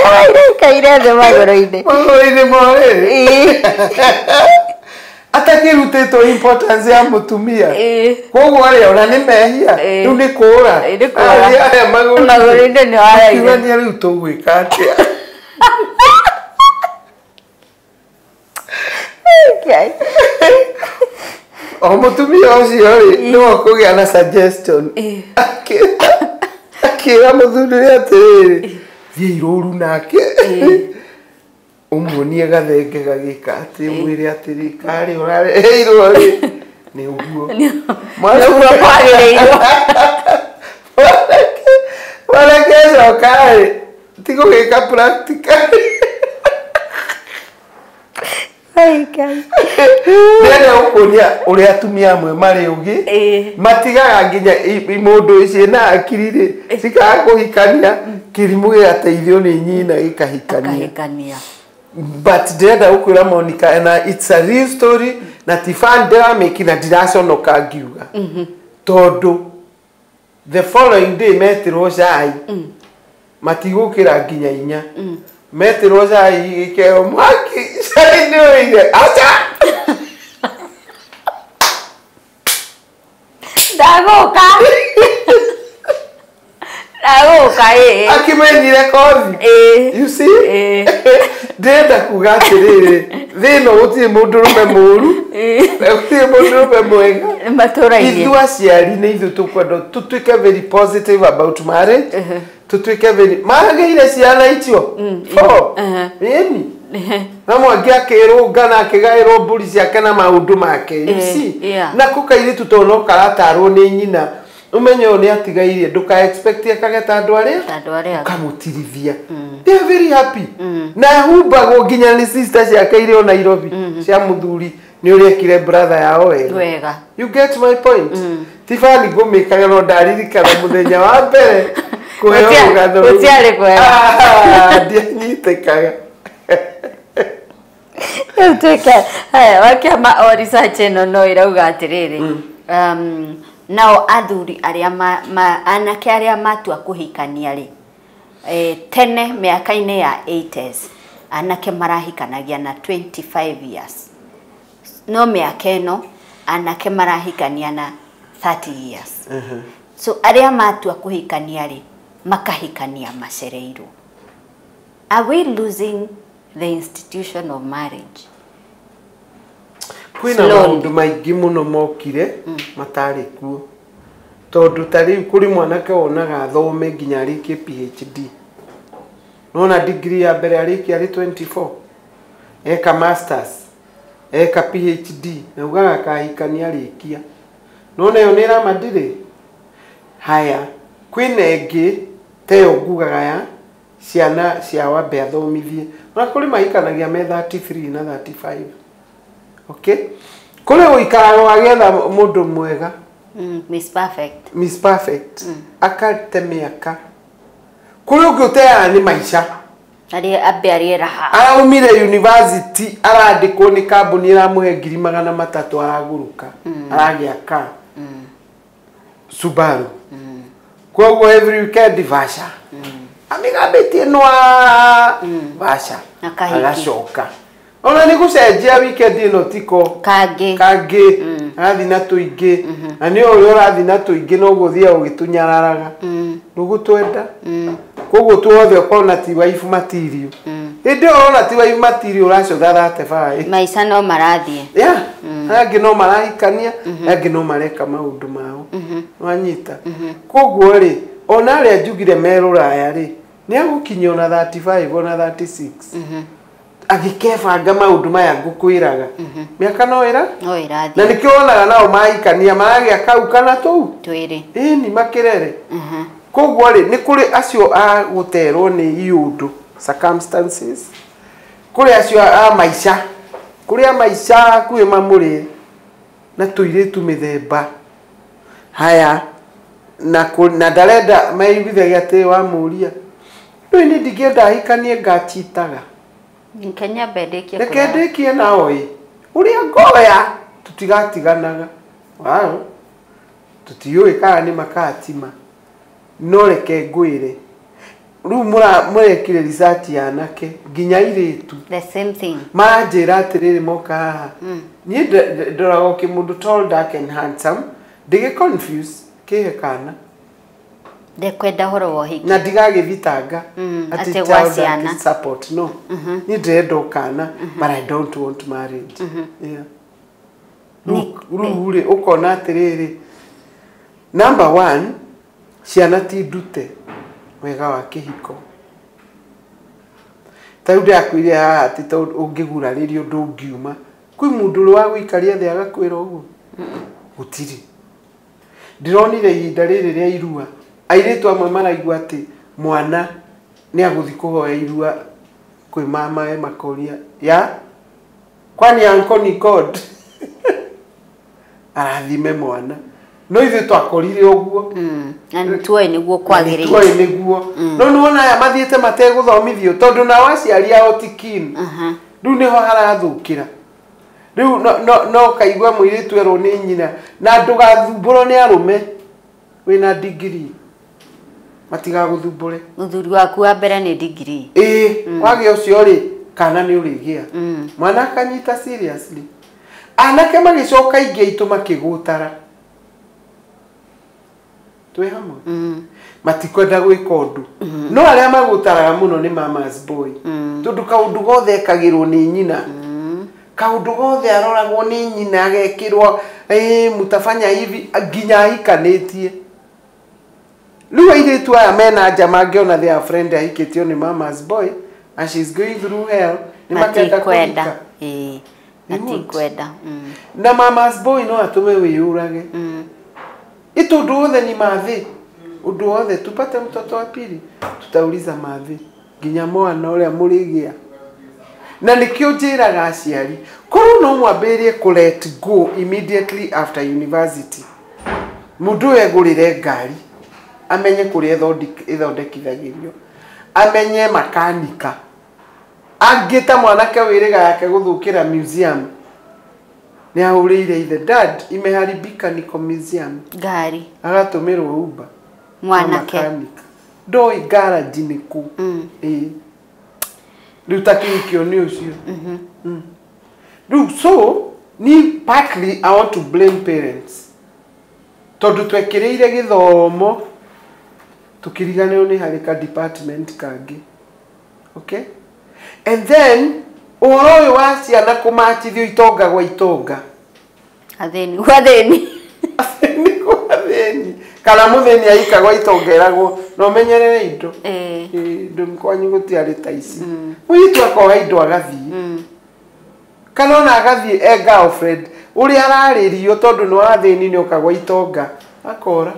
S2: Araire aikaire thĩ magũrũ-inĩ.
S1: Magũrũ-inĩ morĩrĩ. Atakĩrutĩtwo importance ya mũtumia. Koguo rĩ ona nĩ mehia rĩu nĩ kũũra. Arĩa
S2: magũrũ-inĩ nĩ waraire.
S1: Akiugania rĩu tũgwĩka atĩa. O mũtumia ũcio rĩ nĩwe ũkũgĩa na suggestion. Akĩra mũthuri ũrĩa atĩrĩrĩ thiĩ irũru nake ũmuonie gathenge gagĩka atĩ mwĩre atĩrĩ karĩ ũrareheirwo rĩ nĩ ũguo.
S2: Nĩguo kwagĩrĩirwo.
S1: Mwanake acoka rĩ ti gũgĩka practical. Ndĩrenda gũkuonia ũrĩa atumia amwe marĩ ũgĩ matigaga nginya mũndũ ciĩna akiri rĩ cikaga kũhikania kĩrimũ gĩgateithio nĩ nyina gĩkahikania. But ndĩrenda gũkwĩra Monica na it's a real story na ti fan ndĩramĩki na ndiraconoka ngiuga tondũ the following day metirwo cai matigũkĩra nginya inya. Metirwo cai gĩkeo mwaki cai nĩ ũire aca
S2: ndagũka ndagũka ĩ
S1: akimenyire kothi. You see ndĩrenda kuga atĩrĩrĩ thĩ ĩno gũtirĩ mũndũrũme mũũru gũtirĩ mũndũrũme mwega
S2: matũra-inĩ.
S1: Ithuĩ aciari nĩ ithuĩ tũkwenda tũtuĩke very positive about marriage. Tutuike veni magĩire ciana icio four ĩni na mwangi akĩrũnga na akĩgaĩrwo mbũri ciake na maũndũ make, you see. Na kũ kairĩtu tondũ no karatarwo nĩ nyina, ũmenye ũyũ nĩ atigairie, ndũka expect akageta andũ arĩa ũkamũtirithia. They are very happy. Na humbagwo nginya nĩ sister ciake irĩ o Nairobi cia mũthuri nĩ ũrĩa ekire brother yao wega. You get my point? Tiffany ngũmĩkaga no ndaririkana mũthenya wa mbere kũheo rũgano rũu.
S2: Gũtiarĩ kwega.
S1: Ndianyitĩkaga.
S2: Rĩu tuĩke haya wakĩama o research ĩno no ĩrauga atĩrĩrĩ, nao athuri arĩa anake arĩa matua kũhikania rĩ, tene mĩaka-inĩ ya 80s anake marahikanagia na 25 years, no mĩaka ĩno anake marahikania na 30 years. So arĩa matua kũhikania rĩ makahikania macereirwo. Are we losing the institution of marriage?
S1: Kwĩna maũndũ maingĩ mũno mokire matarĩ kuo, tondũ ta rĩu kũrĩ mwanake wonaga athome nginya arĩkie PhD, nona degree ya mbere arĩkia arĩ 24, eka masters, eka PhD, na ugaga akahikania arĩkia, nona ĩyo nĩ ĩramandirĩ. Haya, kwĩna ĩngĩ ta ĩyo ngugaga ya ciana cia wambe athomithie, na kũrĩ mahikanagia me 33 na 35. Okay, kũrĩ gũikaraga wagĩetha mũndũ mwega,
S2: Miss Perfect,
S1: Miss Perfect, akate mĩaka. Kũrĩ ũngĩ ũteaga nĩ maica,
S2: arĩa ambe arĩeraha,
S1: araumire university arandĩkwo nĩ kambuni ĩramũhe 300,000, aragũrũka, aragĩaka Subaru. Koguo every weekend vasha amĩgambĩtie nwa vasha agacoka. Ona nĩ gũcenjia weekend ĩno tiko
S2: kangĩ
S1: arathiĩ na tũingĩ, na nĩ ũrĩa ũrathiĩ na tũingĩ noguo ũthiaga ũgĩtũnyararaga, ndũgũtwenda. Koguo tuothe ũkona ti wife material. Hĩndĩ ĩyo ũrona ti wife material ũracũtha 35.
S2: Maica no marathiĩ.
S1: Yeah, angĩ no marahikania, angĩ no mareka maũndũ mao. Wanyita. Koguo rĩ, ona arĩa njugire me rũraya rĩ, nĩ agũkinyia ona 35 ona 36. Agĩkebanga maũndũ maya ngũkwĩraga. Mĩaka no ĩra?
S2: No ĩrathiĩ.
S1: Na nĩkĩo wonaga nao mahikania maragĩa kau kana tũu?
S2: Twĩrĩ.
S1: Ĩni makĩrere. Koguo rĩ, nĩ kũrĩ acio a gũterwo nĩ iũndũ, circumstances, kũrĩ acio a maica, kũrĩ a maica hakuhĩ mamũrĩe na tũirĩtu mĩthemba. Haya, na ndarenda meiguithagia atĩ wamũria, rĩu niĩ ndingĩenda ahikanie ngachitaga.
S2: Kenya ndĩkie
S1: reke ndĩkie nao ĩ, ũrĩa ngoya tũtigatiganaga. Wow, tũtiũĩ kana nĩ makatima, no reke ngwĩre rĩu mũrekire research ya anake nginya airĩtu,
S2: the same thing,
S1: maranjĩra atĩrĩrĩ moka haha, niĩ ndoraga o kĩmũndũ tall dark and handsome, ndĩgĩ confuse kĩhe kana
S2: ndekwenda horo wa ũhiki
S1: na ndigagĩthitanga
S2: atĩ gwa ciana
S1: support, no niĩ ndĩrenda o kana, but I don't want marriage. Yeah. Rĩu rĩ ũkona atĩrĩrĩ, number one, ciana ti ndute wega wa kĩhiko. Ta rĩu ndĩrakwĩrire haha atĩ tondũ ũngĩgurarĩrio ndũngiuma, kwĩ mũndũ ũrĩ wa gũikaria thĩ agakwĩra ũguo? Gũtirĩ. Ndĩronire ihinda rĩrĩ rĩa irua, airĩtu amwe maraigua atĩ mwana nĩ agũthiĩ kũhoya irua kwĩ mamawe, makoria ya kwani uncle ni God arathime mwana. No ithuĩ twakorire ũguo,
S2: na nĩtuoĩ nĩguo kwagĩrĩire,
S1: nĩtuoĩ nĩguo. No nĩwona aya mathiĩte mategũthomithio tondũ nao aciari ao ti keen. Rĩu nĩho harathũkĩra. Rĩu no kaigua mũirĩtu erwo nĩ nyina, na ndũgathumbũrwo nĩ arũme wĩna degree, matigagũthumbũre.
S2: Mũthuri waku wa mbere nĩ degree.
S1: Ĩĩ, wagĩa ũcio rĩ, kana nĩ ũrĩgĩa. Mwana akanyita seriously. Anake magĩcoka aingĩ aitũ makĩgũtara. Twĩ hamwe. Matikwenda gwĩka ũndũ. No arĩa magũtaraga mũno nĩ mama's boy. Tondũ kaũndũ gothe ekagĩrwo nĩ nyina. Kaũndũ gothe aroragwo nĩ nyina, agekĩrwo mũtabanya hivi nginya ahikanĩtie. Rĩu airĩtu aya mena nja mangĩona their friend ahikĩtio nĩ mama's boy and she's going through hell, nĩ makenda
S2: Matikwenda.
S1: kũhika.
S2: Ĩĩ.
S1: They won't.
S2: Matikwenda.
S1: Na mama's boy no atũme wĩyũrage. Ito ũndũ wothe ni mathĩ, ũndũ wothe tupate mtoto wa pili tutauliza mathĩ nginya mwana ũrĩa mũrĩgĩa. Na nĩkĩo njĩraga aciari korwo no mwambĩrĩrie kũ let go immediately after university, mũndũ ũyũ egũrĩre ngari, amenye kũrĩa ĩthondekithagĩrio, amenye makanika, angĩ ta mwanake wĩrĩga yake gũthũkĩra museum nĩ ahũrĩire ithe, dad imeharibika niko museum,
S2: Ngari.
S1: agatũmĩrwo Uber
S2: Mwanake.
S1: makanika ndoĩ garage nĩ kũ. Ĩĩ, rĩu ta kĩhikio nĩ ũcio. Rĩu so ni partly I want to blame parents tondũ twekĩrĩire gĩthomo tũkĩriganĩrwo nĩ harĩ ka department kangĩ. Okay, and then ũhoro ũyũ wa ciana kũmachithio itonga gwa itonga,
S2: Athĩni gwa athĩni.
S1: athĩni gwa athĩni, kana mũthĩni ahika gwa itonga eragwo na ũmenyerere indo.
S2: Ĩĩ.
S1: Indo kwanyu gũtiarĩ ta ici. Mũirĩtu akoha indo agathiĩ, kana ona agathiĩ e girlfriend ũrĩa ararĩrio tondũ nĩ wa athĩni nĩ oka gwa itonga akora.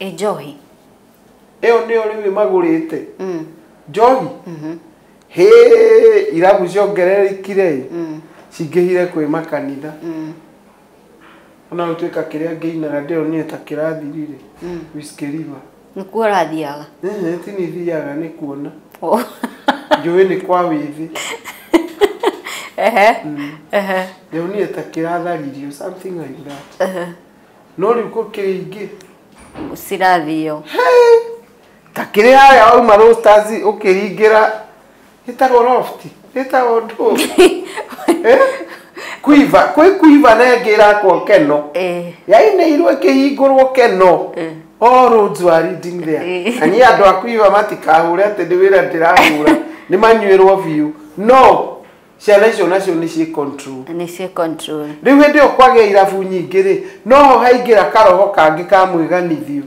S2: Ĩ njohi.
S1: Ĩyo nĩyo rĩu ĩmagũrĩte njohi. Hĩ, irabu ciongererekire cingĩhire kwĩ makanitha. Ona gũtuĩka kĩrĩa ngĩinaga ndĩronire ta kĩrathirire, Whiskey River.
S2: Nĩkuo ũrathiaga?
S1: Ti nĩ thiaga nĩ kuona.
S2: Oh.
S1: Njũĩ nĩ kwa wĩthĩ.
S2: Ehe. Ehe.
S1: Ndĩronire ta kĩratharirio, something like that. No rĩu gũkĩrĩ ingĩ
S2: Cirathio.
S1: Ta kĩrĩ harĩa wauma Roasters ũkĩringĩra ĩtagwo Loft, ĩtagwo ndũ. Kuiva, kwĩ kuiva na ĩngĩ ĩrakwo Keno. Yainĩirwo ĩkĩhingũrwo Keno. All roads were leading there. Na niĩ andũ a kuiva matikahũre atĩ nĩ wĩra ndĩrahũra, nĩ manyuĩrwo biũ. No ciana icio nacio nĩ ciĩ control.
S2: Nĩ ciĩ control.
S1: Rĩu hĩndĩ ĩyo kwagĩa irabu nyingĩ rĩ, noho haingĩra karoho kangĩ ka mwĩganithio.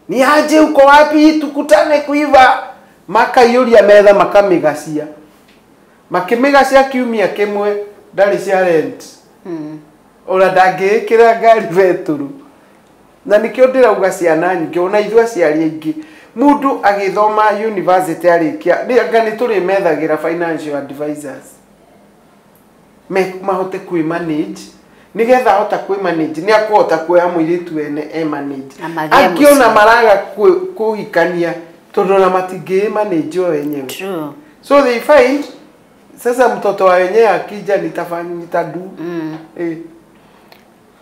S1: Ni aje uko wapi tukutane kuiva, makaiyũria metha makamĩgacia. Makĩmĩgacia kiumia kĩmwe ndarĩ cia rent. Ona ndangĩĩkĩra ngari betũrũ. Na nĩkĩo ndĩrauga ciana nyingĩ ona ithuĩ aciari aingĩ, mũndũ agĩthoma university arĩkia anga nĩ tũrĩmethagĩra financial advisors mahote kwĩ manage, nĩgetha ahota kwĩ manage nĩ akũhota kuoya mũirĩtu ene e manage.
S2: Na magĩe
S1: Angĩ ona
S2: mũciĩ.
S1: maraga kũhikania tondũ ona matingĩĩ manage o wenyewe.
S2: True.
S1: So they find sasa mtoto wa wenyewe akija nitafanya nitadu.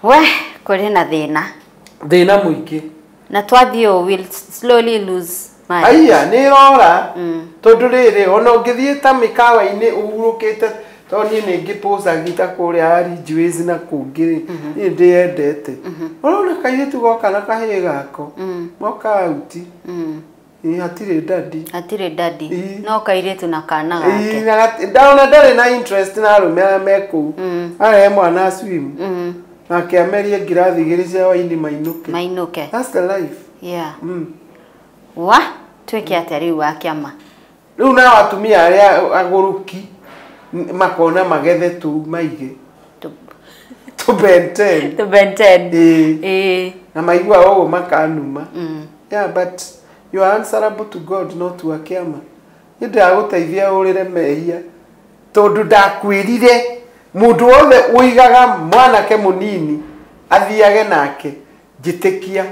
S2: We kũrĩ na thĩna.
S1: Thĩna mũingĩ.
S2: Na twathiĩ ũũ we'll slowly lose marriage.
S1: Aiya nĩ ĩrora. Tondũ rĩrĩ ona ũngĩthiĩ ta mĩkawa-inĩ ũhurũkĩte, tondũ niĩ nĩ ngĩpũcagia ta kũrĩa Ridgeways na kũngĩ rĩ, niĩ ndĩyendete. Ũrona kairĩtu goka na kahĩĩ gako, moka out. Ĩĩ, hatirĩ daddy.
S2: Hatirĩ daddy.
S1: Ĩĩ.
S2: No kairĩtu na kana gake.
S1: Ĩĩ, na ndona ndarĩ na interest na arũme arĩa me kũu. Arehe mwana swim. Nake amerie ngirathi igĩrĩ cia waini mainũke.
S2: Mainũke.
S1: That's the life.
S2: Yeah. Wa twĩke atĩa rĩu wa kĩama?
S1: Rĩu nao atumia arĩa agũrũki makona magethe tu maige. Tu Ben 10.
S2: Tu Ben 10.
S1: Ĩĩ.
S2: Ĩĩ.
S1: Na maigua ũguo makanuma. Yeah, but you are answerable to God, not to a kĩama. Nĩ ndĩragũteithia ũrĩre mehia tondũ ndakwĩrire mũndũ wothe ũigaga mwanake mũnini athiage nake njĩtĩkia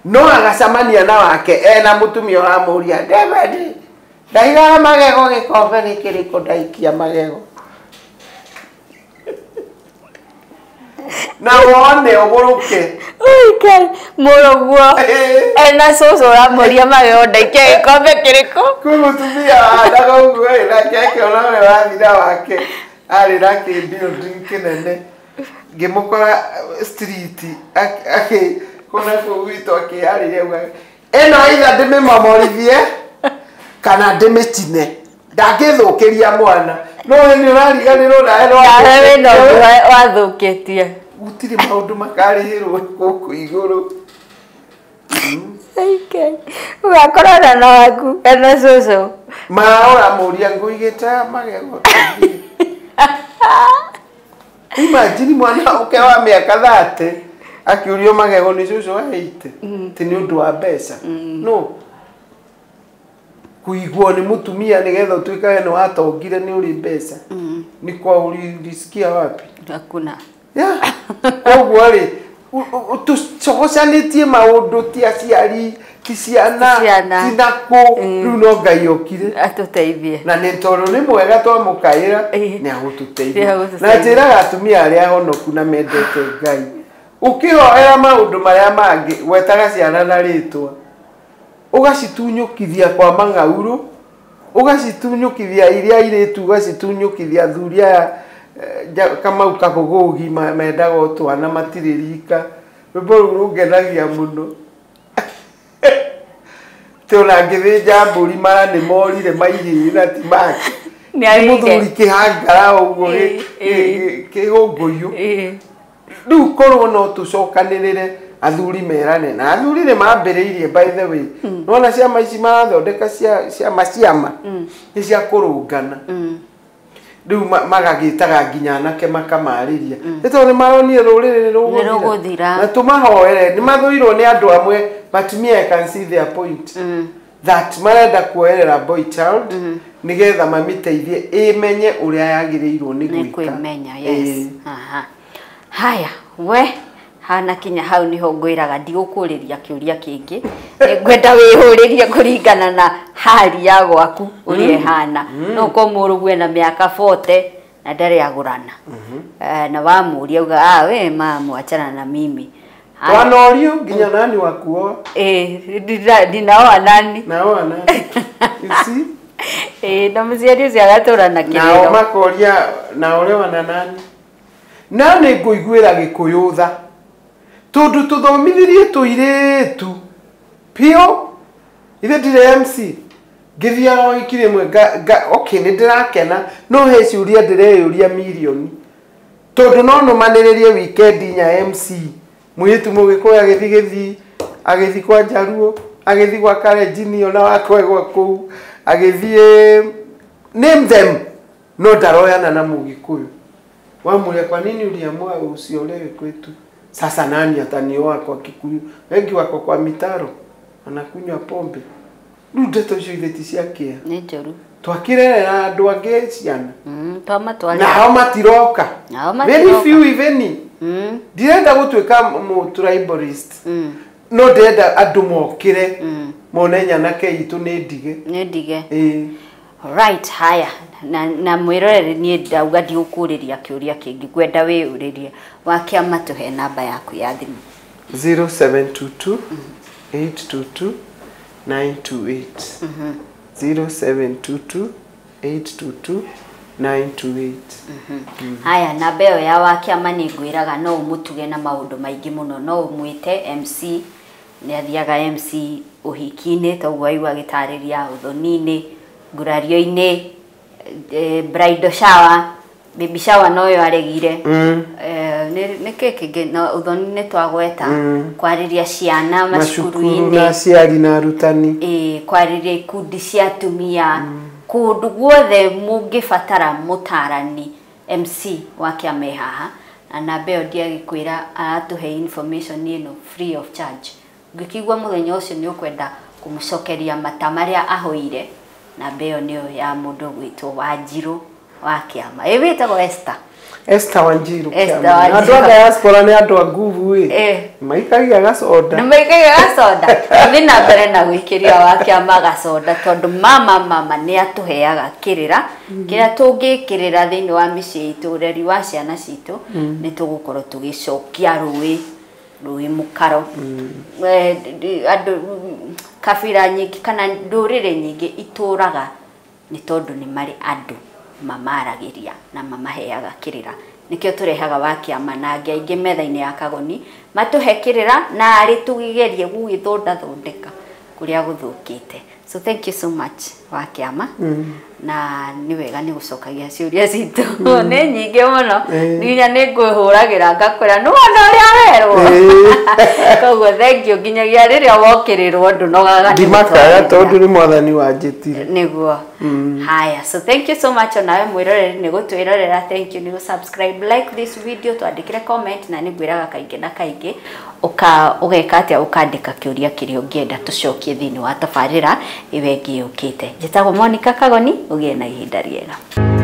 S1: no agacemania na wake ena mũtumia ũramũria David ndaigaga magego gĩkombe nĩ kĩrĩkũ ndaikia magego na wone ũgũrũke.
S2: Ui, mũrũguo ena cũcũ ũramũria magego ndaikia gĩkombe kĩrĩkũ.
S1: Kwĩ mũtumia wahanaga ũguo ĩ, nake akĩona ũrĩa wathira wake arĩ na kĩ-building kĩnene ngĩmũkora street akĩkũna kũu gwitũ akĩarĩria auga ĩno either ndĩmĩmomorithie kana ndĩmĩcine ndangĩthũkĩria mwana no we nĩ ũrariganĩrwo nawe no
S2: Nawe wĩna ũndũ wathũkĩtie.
S1: Gũtirĩ maũndũ makarĩhĩrwo gũkũ igũrũ.
S2: Ugakorana na waku kana cũcũ.
S1: Ma ũramũria ngũigĩte magego. Imagine mwana ũke wa mĩaka 30 akiũrio magego nĩ cũcũ wa 80 ti nĩ ũndũ wa mbeca. No kuigwo nĩ mũtumia nĩgetha ũtuĩkage nĩ watongire nĩ ũrĩ mbeca. Nĩ kwa ulisikia wapi?
S2: Hakuna.
S1: Yeah. Koguo rĩ tũcogocanĩtie maũndũ ti aciari ti ciana ti nakũ rĩu no Ngai okire
S2: atũteithie
S1: na nĩ tondũ nĩ mwega twamũkaĩra nĩ agũtũteithia. Na njĩraga atumia arĩa honoku na mendete Ngai ũkĩhoera maũndũ marĩa mangĩ gwetaga ciana na rĩtwa ũgacitunyũkithia kwa mang'aurũ ũgacitunyũkithia iria airĩtu ũgacitunyũkithia athuri aya Kamau Kabũgũgi mendaga o twana matirĩ rika. Rwĩmbo rũu rũngenagia mũno. Tĩ ona ngĩthĩnja mbũri mara nĩ morire maigĩrĩra ti make. Nĩ mũthuri kĩhangara ũguo kĩgũngũyũ. Rĩu korwo no tũcokanĩrĩre athuri merane na athuri nĩ mambĩrĩirie by the way. Nĩwona ciama ici marathondeka ciama ciama nĩ cia kũrũngana. Rĩu magagĩtaga nginya anake makamarĩria nĩ tondũ nĩ maronire rũrĩrĩ nĩ rũgũthira na tũmahoere nĩ mathũirwo nĩ andũ amwe but me I can see their point that marenda kuoerera boy child nĩgetha mamĩteithie ĩmenye ũrĩa yagĩrĩirwo nĩ gwĩka.
S2: Kwĩmenya, yes. Aha. Haya, we hana kinya hau niho ngwĩraga ndigũkũrĩria kĩũria kĩngĩ ngwenda wĩhũrĩrie kũringana na hali ya gwaku ũrĩa ĩhana. No ko mũrũguo na mĩaka 40 na ndarĩ agũrana na wamũria uga ah we mamu achana na mimi.
S1: Wanorio nginya nani wakuoa?
S2: Ndinaoa nani?
S1: Naoa nani? You see?
S2: Na mũciari ũcio agatũra na kĩrĩro.
S1: Nao makoria naolewa na nani? Na nĩ ngũiguĩra Gĩkũyũ tha tondũ tũthomithirie tũirĩtu piũ ithe ndirĩ MC ngĩthiaga ũhiki rĩmwe okay nĩ ndĩrakena no he ciũria ndĩreyũria mirioni tondũ no nũmanĩrĩrie weekend nya MC mũirĩtu Mũgĩkũyũ agĩthiĩ Gĩthii agĩthiĩ kwa Njaruo agĩthiĩ gwa Kalenjin ona wakwegwa kũu agĩthiĩ name them no ndaroyana na Mũgĩkũyũ. Wamũria kwa nini uliamua usiolewe kwetu? Sasa nani atanioa kwa Kikuyu? Wengi wako kwa mitaro wanakunywa pombe. Rĩu ndeto icio ithe ti cia kĩeha.
S2: Nĩ njũru.
S1: Twakĩrerera andũ angĩ ciana.
S2: Twamatwarĩra.
S1: Nao matiroka.
S2: Nao matiroka.
S1: Very few even. Ndirenda gũtuĩka mũ tribalist. No ndĩrenda andũ mokĩre mone nyanake itũ nĩ ndige.
S2: Nĩ ndige. Right, haya. Na mwĩroreri niĩ ndauga ndigũkũrĩria kĩũria kĩngĩ ngwenda wĩyũrĩrie Wakĩama tũhe namba yaku ya thimũ.
S1: 0722 822 928. 0722 822 928.
S2: Haya, namba ĩyo ya Wakĩama nĩ ngwĩraga no ũmũtuge na maũndũ maingĩ mũno no ũmwĩte MC nĩ athiaga MC ũhiki-inĩ toguo aigua agĩtarĩria ũthoni-inĩ ngurario-inĩ bridal shower baby shower noyo aregire nĩ kĩ kĩngĩ no ũthoni nĩ twagweta kwarĩria ciana macukuru-inĩ
S1: na aciari na arutani
S2: kwarĩria ikundi cia atumia kũndũ guothe mũngĩbatara mũtarani MC Wakĩama e haha na namba ĩyo ndiagĩkwĩra aratũhe information ĩno free of charge. Ũngĩkĩigua mũthenya ũcio nĩ ũkwenda kũmũcokeria mata marĩa ahoire namba ĩyo nĩyo ya mũndũ gwĩtwo Wanjirũ Wakĩama. Wĩtagwo Esther.
S1: Esther Wanjiru Kĩama. Andũ a diaspora nĩ andũ a nguvu ĩ. Maikagia gacoda.
S2: Nĩ maikagia gacoda. Thiĩ na mbere na gwĩkĩria Wakĩama gacoda tondũ mama nĩ atũheaga kĩrĩra kĩrĩa tũngĩkĩrĩra thĩinĩ wa mĩciĩ itũ ũreri wa ciana citũ nĩ tũgũkorwo tũgĩcokia rũĩ mũkaro. Andũ kabira nyingĩ kana ndũrĩrĩ nyingĩ itũraga nĩ tondũ nĩ marĩ andũ mamaragĩria na mamaheaga kĩrĩra. Nĩkĩo tũrehaga Wakĩama na angĩ aingĩ metha-inĩ ya Kagoni matũhe kĩrĩra na arĩ tũgerie gũgĩthondathondeka kũrĩa gũthũkĩte. So thank you so much. Wa kĩama. Na nĩ wega nĩ gũcokagia ciũria citũ, nĩ nyingĩ mũno, nginya nĩ ngwĩhũragĩra ngakwĩra nĩ wona ũrĩa werwo. Koguo thank you nginyagia rĩrĩa wokĩrĩrwo ndũnogaga nĩ
S1: Ndimakaga
S2: gũtwarĩrĩra.
S1: Tondũ nĩ Mwathani wanjĩtire.
S2: Nĩguo. Haya, so thank you so much onawe mwĩroreri nĩ gũtwĩrorera. Thank you nĩ gũ subscribe, like this video, twandĩkĩre comment, na nĩ ngwĩraga kaingĩ na kaingĩ ũka ũgeka atĩa, ũkandĩka kĩũria kĩrĩa ũngĩenda tũcokie thĩinĩ wa tabarĩra ĩyo ĩngĩ yũkĩte. Njĩtagwo Monica Kagoni, ũgĩe na ihinda rĩega.